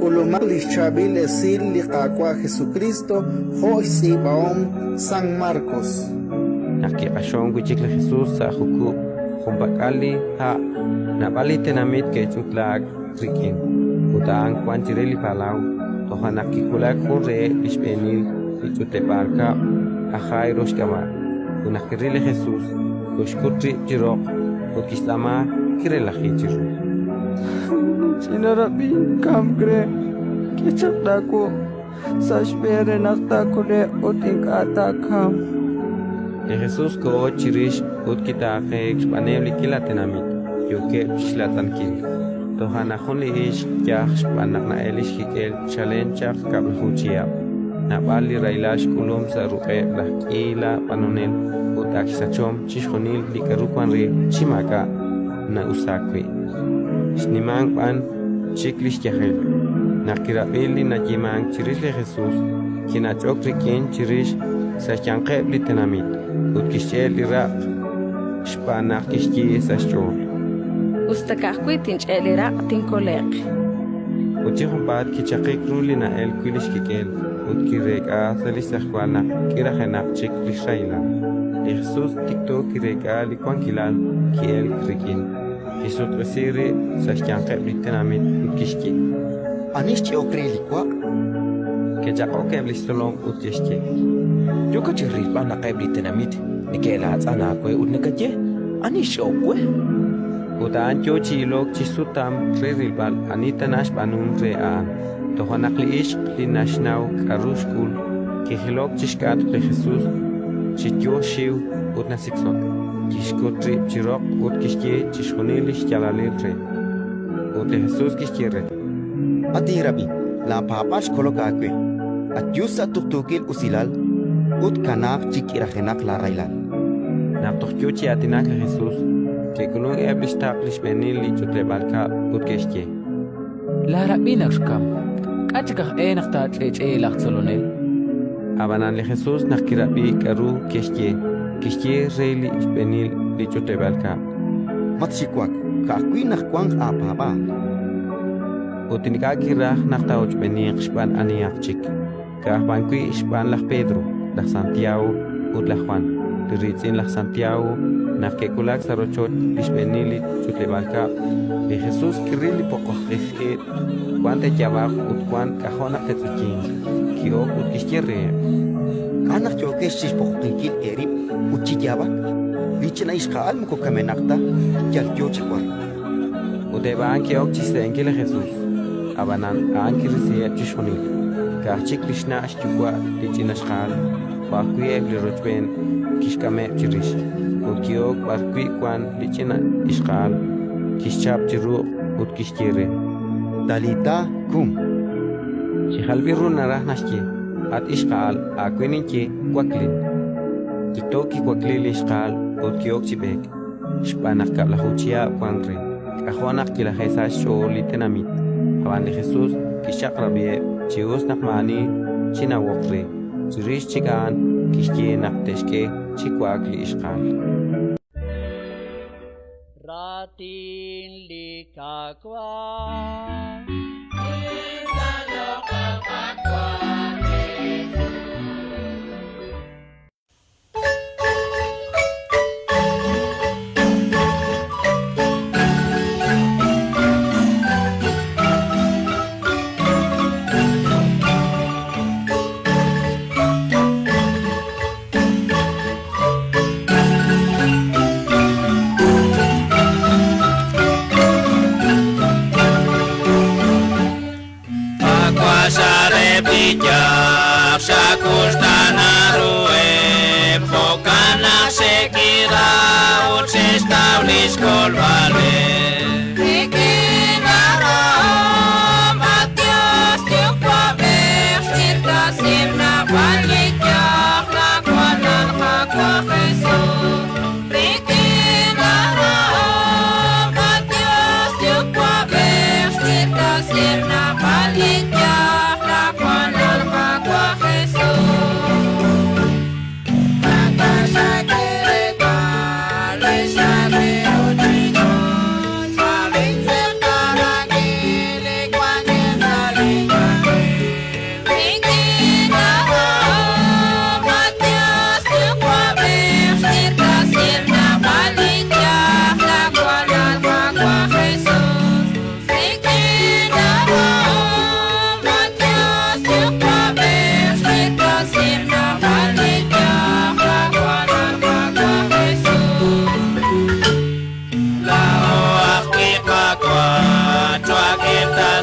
K'ulumaq li xChaab'il Esil li Qaawa' Jesukriist jo' xtz'iib'ahom San Markos. Naq kiq'axonk wi' chik li Jesus sa' jukub' junpak'al li ha', naab'al li tenamit ke'ch'utlaak rik'in, ut a'an wank chire li palaw. Toja' naq kiwulak jun reheb' li xb'eenil li ch'utleb'aal kab'l, aj Jairo xk'ab'a', ut naq kiril li Jesus, koxkut rib' chi roq ut kixtz'aama kirelaji chiru. Ch'ina rab'in kamk re, k'e chaq laawuq' sa' xb'een re naq taakole'q ut ink'a' taakamq. Li Jesus koho chirix ut kitaaqeek xb'aaneb' li k'iila tenamit yookeb' chi xlaatz'ankil. Toja' naq jun li ixq yaj xb'aan naq na'elk li xkik'el chalen chaq kab'laju chihab'. Naab'al li rahilal xk'ulum sa' ruq'eb' laj k'iila b'anonel ut ak xsachom chixjunil li k'aru wank re chi maak'a' na'usaak wi'. Xnimank b'an chik li xyajel. Naq kirab'i li nayeemank chirix li Jesus, kinach'ok rik'in chirix sa' xyanqeb' li tenamit ut kixch'e' li raq' xb'aan naq kixye sa' xch'ool: Us ta ka'ajwi' tinch'e' li raq', tinkole'q. Ut chi junpaat kichaqik ru li na'elk wi' li xkik'el ut kireek'a sa' li xtz'ejwal naq k'irajenaq chik li xrahilal. Li Jesus tikto kireek'a li wankilal ki'elk rik'in, kixsutq'isi rib' sa' xyanqeb' li tenamit ut kixye: Ani xch'e'ok re li waq'? Ke'chaq'ok eb' li xtzolom ut ke'xye: Yookat chi rilb'al naq eb' li tenamit neke'laatz'an aawe ut nakaye, Ani xch'e'ok we? Ut a'an yo chi ilok chi xsutam re rilb'al ani tana xb'aanunk re a'an. Toja' naq li ixq li naxnaw k'aru xk'ul, kijilok chi xk'atq li Jesus chi yo xxiw ut nasiksotk, kixkut rib' chi roq ut kixye chixjunil li xyaalalil re. Ut li Jesus kixye re: At inrab'in, laapaab'aal xkolok aawe. Ayu sa' tuqtuukil usilal ut kanaaq chi k'irajenaq laarahilal. Naq toj yo chi aatinak li Jesus, ke'k'ulunk eb' li xtaql li xb'eenil li ch'utleb'aal kab'l ut ke'xye: Laarab'in ak xkamk. K'a' chik aj e naq taach'eech'e laj Tzolonel? Ab'anan li Jesus naq kirab'i k'aru ke'xye, kixye re li xb'eenil li ch'utleb'aal kab'l: Matxiwak, ka'ajwi' naq wanq aapaab'aal. Ut ink'a' kiraj naq taa'ochb'eeniiq xb'aan anihaq chik, ka'aj b'an wi' xb'aan laj Pedro, laj Santiago ut laj Jwan, li riitz'in laj Santiago. Naq ke'wulak sa' rochoch li xb'eenil li ch'utleb'aal kab'l, li Jesus kiril li poqoqij ib', wan te'yaab'aq ut wan k'ajo' naq te'tz'uyinq. Ki'ok ut kixye reheb': K'a' naq yookex chi xpoqoqinkil eerib' ut chi yaab'ak? Li ch'ina ixqa'al moko kamenaq ta, yal yo chi wark. Ut eb' a'an ke'ok chi xse'enkil li Jesus. Ab'anan a'an kirisiheb' chixjunil, ka'aj chik li xna' xyuwa' li ch'ina xqa'al, jo' ajwi' eb' li rochb'een kixk'ameb' chirix. Ut ki'ok b'arwi' wank li ch'ina ixqa'al, kixchap chi ruq' ut kixye re: Talita kum. Chi jalb'il ru naraj naxye: At ixqa'al, aawe ninye, waklin. Tikto kiwakliik li ixqa'al ut ki'ok chi b'eek, xb'aan naq kab'laju chihab' wank re. K'ajo' naq kilaje'sa xch'ool li tenamit! Ab'an li Jesus kixchaq'rab'iheb' chi us naq maa'ani chinawoq re. Chirix chik a'an kixye naq te'xk'e chi wa'ak li ixqa'al. Raatin li Qaawa'.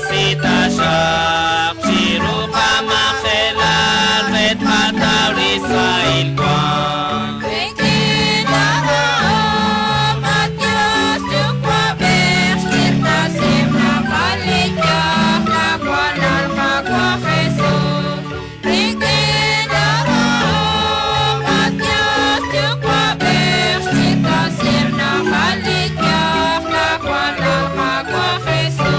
K'irtasi taxaq chiru qamajelal re tqataw li sahil wank. Rik'in laarahom, at Dios Yuwa'b'ej, xk'irtasiheb' naab'al li yaj, laawalal Qaawa' Jesus. Rik'in laarahom, at Dios Yuwa'b'ej, xk'irtasiheb' naab'al li yaj, laawalal Qaawa' Jesus.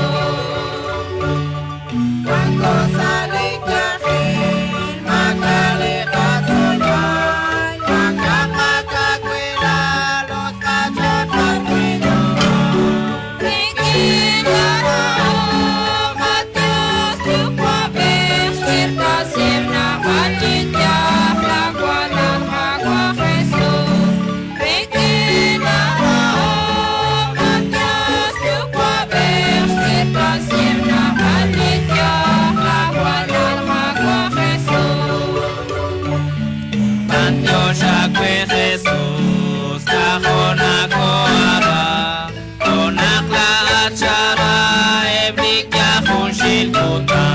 Wanko sa' li yajel, maak'a' li qatzolb'al, maak'a' qakawilal ut qach'och b'arwi' Rik'in laarahom, at Dios Yuwa'b'ej, xk'irtasiheb' naab'al li yaj, laawalal Qaawa' Jesus. Rik'in laarahom, at Dios Yuwa'b'ej, xk'irtasiheb' naab'al li yaj, laawalal Qaawa' Jesus. B'antiox aawe Jesus, k'ajo' nakoohara, jo' naq laa'at xara eb' li yaj junxil kutan.